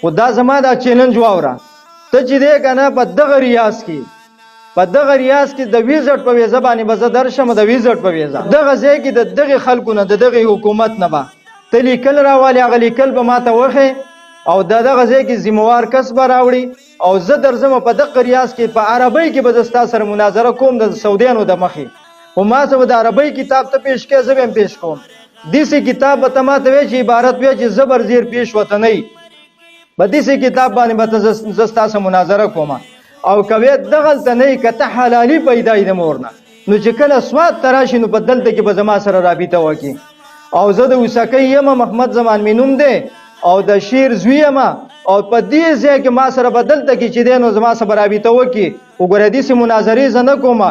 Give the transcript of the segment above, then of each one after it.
خو دا زما دا چیلنج واوره، ته چې دی که نه په دغه ریاض کې، په دغه ریاض کې د ویزټ په ویزه باندې به زه درشم، د ویزټ په ویزه دغه ځای کې د دغې خلکو نه، د دغې حکومت نه به ته لیکل راوالې، هغه لیکل به ما ته وښې او د دغه ځای کې ذمهوار کس به راوړي او زه درځم په دغه ریاض کې په عربۍ کې به زه ستا سره مناظره کوم د سعودیانو د مخې، خو ما سره به د عربۍ کتاب ته پیش کړې، زه به هم پیش کوم. داسې کتاب به ته ما ته وایې چې عبارت وایې چې زبر زیر پیش ورته نه وي، په داسې کتاب باندې به ته زه ستا سره مناظره کوم. او که وایې دغلته نه یې، که ته حلالي پیدا یې د مور نه، نو چې کله سوات ته راشي نو په دلته کې به زما سره رابطه وکړي. او زه د اوسکۍ یم، محمد زمان مې نوم دی او د شیر زوی یم، او په دې ځای کې ما سره په دلته کې چې دی نو زما سره به رابطه وکړي. وګوره داسې مناظرې زه نه کوم،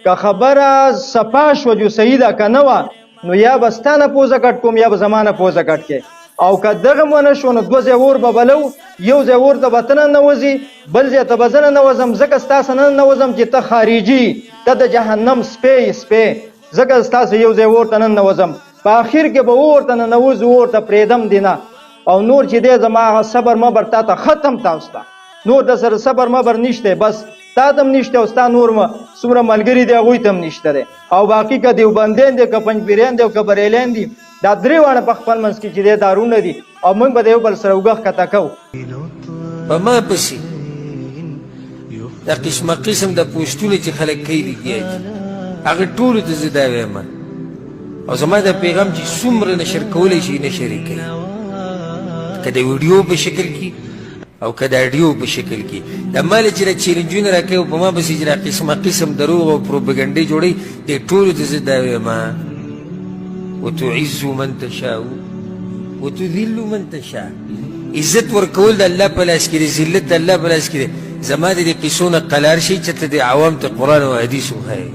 که خبره صفا شوه جو صحیح ده، که نه وه نو یا به ستا نه پوزه کټ کوم یا به زما نه پوزه کټ کې. او که دغه مو نه شو نو دوه ځای اور به بلو، یو ځای اور ته به ته ننوځي، بل ځای ته به زه ننوځم، ځکه ستا سره نه ننوځم چې ته خارجي، ته د جهنم سپی یې سپی، ځکه ستا سره یو ځای اور ته نه ننوځم. په اخر کې به اور ته ننوځو، اور ته پرېږدم دې نه. او نور چې دی زما هغه صبر مبر تا ته ختم، تاسو ته نور د سره صبر مبر نشته، بس تا ته هم نشته او ستا نور څومره ملګري دي هغوی ته هم نشته دی. او باقي که دیوبندیان دي، که پنجپیریان دي او که بریلیان دي، دا درې واړه په خپل منځ کې چې دی دارونه دي او موږ به د یو بل سره اوږه ښکته کوو. په ما پسې دا قسمه قسم د پوسټونه چې خلک کوي لګیا دي، هغه ټولو ته زه دا وایم او زما دا پیغام چې څومره نشر کولی شي نشر یې کوي، که د ویډیو په شکل کې او که د اډیو په شکل کې. دا مال چې دا چیلنجونه راکوي او په ما پسې چې دا قسمه قسم دروغ او پروپاګنډې جوړوي، دې ټولو ته زه دا وایم، وتعز من تشاء وتذل من تشاء. عزت ورکول د الله په لاس کې دی، ذلت د الله په لاس کې دی. زما د دې قصو نه قلار شي، چېرته د عوام ته قرآن او حدیث وښایي،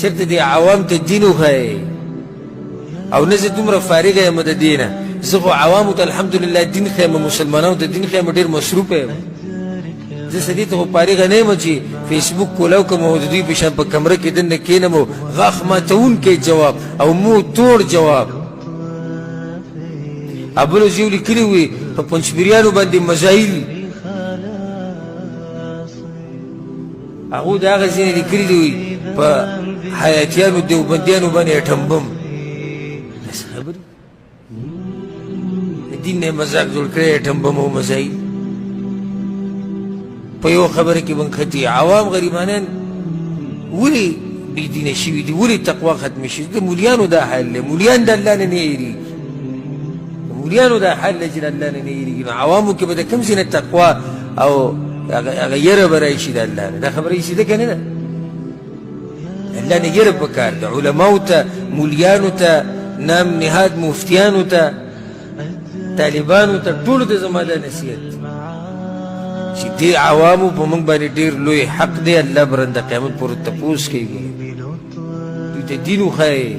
چېرته د عوام ته دین وښایي. او نه زه دومره فارغه یم د دې نه، زه خو عوامو ته الحمدلله دین ښیم، مسلمانانو ته دین ښیم، ډېر مصروف یم. زه څه دې ته خو فارغه نه یم چې فیسبوک کولاو کړم او د دوی په شان په کمره کې دننه کښېنم او غاښ ماتوونکی جواب او مو توړ جواب. بل ورځ یو لیکلي وي په پنجپیریانو باندې مزایل، هغو د هغه ځینې لیکلي دي وي په حیاتیانو دیوبندیانو باندې اټم بم. داسې خبرې د دین نه یې مذاق جوړ کړی، اټم بم او مزایل په یوه خبره کې بنښتي. عوام غریبانان ولې بې دینه شوي دي؟ ولې تقوا ختمه شوې؟ د مولیانو دا حال دی، مولیان د الله نه نه یېرېږي، مولیانو دا حال دی چې د الله نه نه یېرېږي. نو عوامو کې به د کوم ځای نه تقوا او هغه یره به راشي د الله نه؟ دا خبره یې سیده که نه ده؟ الله نه یره پکار ده. علماو ته، مولیانو ته، نام نهاد مفتیانو ته، طالبانو ته، ټولو ته زما دا نصیحت چې دې عوامو په موږ باندې ډېر لوی حق دی، الله به د قیامت پورې تپوس کوي. دوی ته دین وښایي.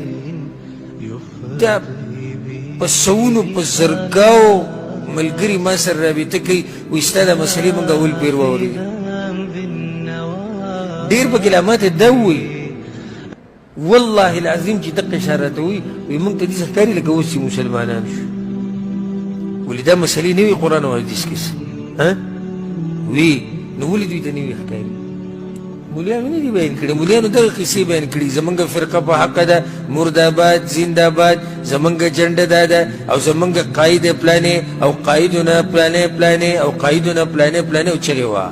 دا په سوونو په زرګاو ملګري ما سره رابطه کوي، وایي ستا دا مسلې موږ اول پېر واورېدې. ډېر پکې لا ماته دا ووایي، والله العظیم چې دقه شان راته وایي، وایي موږ ته داسې ښکاري لکه اوس چې مسلمانان شو. ولې دا مسلې نه وي قرآن او حدیث کې څه وي؟ نو ولې دوی ته نه وي ښکاري؟ مولیانو نه دي بیان کړي، مولیانو دغه قصې بیان کړي، زمونږ فرقه په حق ده، مرداباد زنده‌باد، زمونږ جنډه دا ده او زمونږ قاید پلانې او قایدونه پلانې پلانې او قایدونه پلانې پلانې او چغې وه.